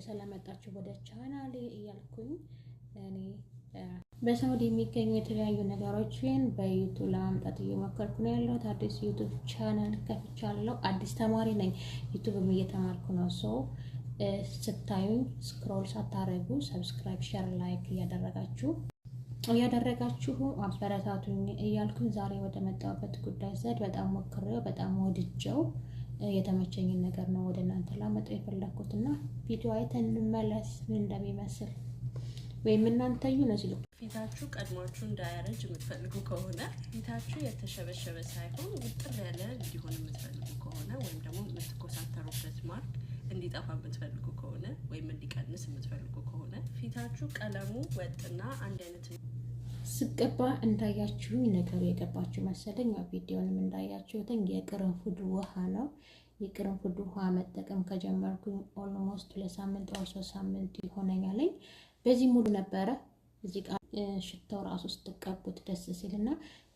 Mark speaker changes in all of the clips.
Speaker 1: በሰላም መጣችሁ ወደ ቻናሌ እያልኩኝ እኔ በሳውዲ የሚገኙ የተለያዩ ነገሮችን በ YouTube ለማምጣት እየሞከርኩ ነው ያለሁት። አዲስ YouTube channel ከፍቻለሁ። አዲስ ተማሪ ነኝ። YouTube ም እየተማርኩ ነው። So ስታዩኝ scroll ሳታረጉ subscribe፣ share፣ like እያደረጋችሁ አበረታቱኝ እያልኩኝ ዛሬ ወደ መጣሁበት ጉዳይ ዘድ በጣም ሞክሬው በጣም ወድጀው የተመቸኝን ነገር ነው ወደ እናንተ ላመጣው የፈለግኩት እና ቪዲዮ አይተን እንመለስ ምን እንደሚመስል ወይም እናንተ እዩ ነው ሲሉ።
Speaker 2: ፊታችሁ ቀድሟችሁ እንዳያረጅ የምትፈልጉ ከሆነ፣ ፊታችሁ የተሸበሸበ ሳይሆን ውጥር ያለ እንዲሆን የምትፈልጉ ከሆነ፣ ወይም ደግሞ የምትኮሳተሩበት mark እንዲጠፋ የምትፈልጉ ከሆነ ወይም እንዲቀንስ የምትፈልጉ ከሆነ፣ ፊታችሁ ቀለሙ ወጥና አንድ አይነት
Speaker 1: ስቀባ እንዳያችሁኝ ነገሩ የገባችሁ መሰለኝ። ቪዲዮንም እንዳያችሁትኝ የቅርንፉድ ውሃ ነው። የቅርንፉድ ውሃ መጠቀም ከጀመርኩኝ almost 2 ሳምንት or 3 ሳምንት ይሆነኛለኝ። በዚህ ሙሉ ነበረ። እዚህ ጋር ሽታው ራሱ ስትቀቡት ደስ ሲል እና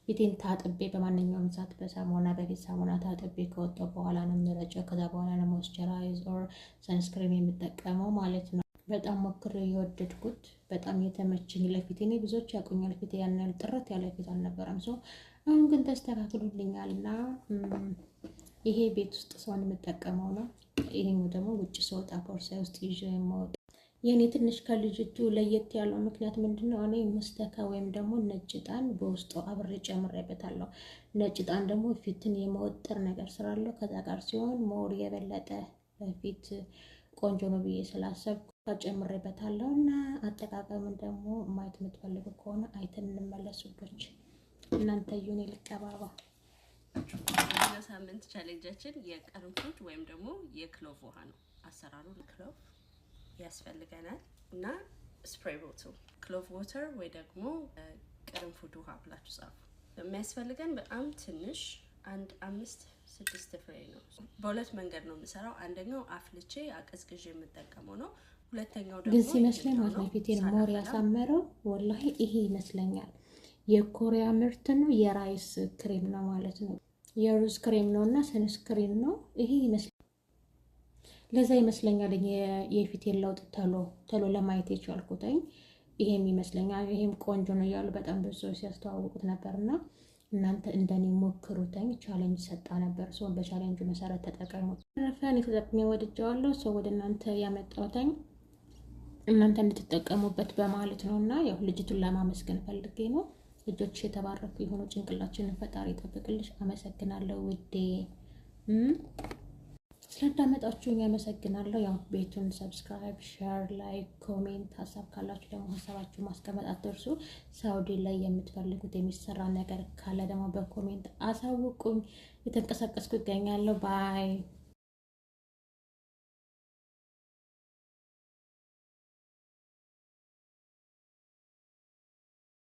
Speaker 1: ፊቴን ታጥቤ በማንኛውም ሰዓት በሳሙና፣ በፊት ሳሙና ታጥቤ ከወጣሁ በኋላ ነው የምረጨው። ከዛ በኋላ ነው moisturize or sunscreen የምጠቀመው ማለት ነው። በጣም ሞክሬ የወደድኩት፣ በጣም የተመቸኝ ለፊቴ። እኔ ብዙዎች ያውቁኛል፣ ፊቴ ያን ያህል ጥርት ያለ ፊት አልነበረም። So አሁን ግን ተስተካክሎልኛል እና ይሄ ቤት ውስጥ ሰውን የምጠቀመው ነው። ይሄኛው ደግሞ ውጭ ስወጣ ቦርሳዬ ውስጥ ይዤ የማወጣ። የእኔ ትንሽ ከልጅቱ ለየት ያለው ምክንያት ምንድን ነው? እኔ مستكة ወይም ደግሞ ነጭ ዕጣን በውስጡ አብሬ ጨምሬበታለሁ። ነጭ ዕጣን ደግሞ ፊትን የመወጠር ነገር ስላለው ከዛ ጋር ሲሆን more የበለጠ ለፊት ቆንጆ ነው ብዬ ስላሰብኩ ጨምሬበታለሁ። እና አጠቃቀምን ደግሞ ማየት የምትፈልጉ ከሆነ አይተን እንመለስ ውዶች። እናንተ እዩን ልቀባባ።
Speaker 2: ሳምንት challenge ኣችን የቅርንፉድ ወይም ደግሞ የ clove ውሃ ነው። አሰራሩ clove ያስፈልገናል እና spray bottle፣ clove water ወይ ደግሞ ቅርንፉድ ውሃ ብላችሁ ጻፉ። የሚያስፈልገን በጣም ትንሽ አንድ አምስት ስድስት ፍሬ ነው። በሁለት መንገድ ነው የምሰራው። አንደኛው አፍልቼ አቀዝቅዤ የምጠቀመው ነው። ሁለተኛው ደግሞ
Speaker 1: ግን ሲመስለኝ ማለት ነው ፊቴን more ያሳመረው ወላሂ ይሄ ይመስለኛል። የኮሪያ ምርት ነው። የ rice cream ነው ማለት ነው። የሩዝ ክሬም ነው እና sunscreen ነው ይሄ ይመስለኛል። ለዛ ይመስለኛል የፊቴን ለውጥ ተሎ ተሎ ለማየት የቻልኩትኝ ይሄም ይመስለኛል። ይሄም ቆንጆ ነው እያሉ በጣም ብዙ ሰዎች ሲያስተዋውቁት ነበር እና እናንተ እንደኔ ሞክሩተኝ። Challenge ሰጣ ነበር። So በ challenge ኡ መሰረት ተጠቀሙት። ረፈን የተጠቅሜ ወድጀዋለሁ። So ወደ እናንተ ያመጣሁተኝ እናንተ እንድትጠቀሙበት በማለት ነው እና ያው ልጅቱን ለማመስገን ፈልጌ ነው። ልጆች የተባረኩ የሆኑ ጭንቅላችንን ፈጣሪ ይጠብቅልሽ። አመሰግናለሁ ውዴ። ስላዳመጣችሁኝ አመሰግናለሁ። ያው ቤቱን subscribe፣ share፣ like፣ comment፣ ሀሳብ ካላችሁ ደግሞ ሀሳባችሁ ማስቀመጥ አትርሱ። ሳውዲ ላይ የምትፈልጉት የሚሰራ ነገር ካለ ደግሞ በ comment አሳውቁኝ። የተንቀሳቀስኩ ይገኛለሁ። Bye.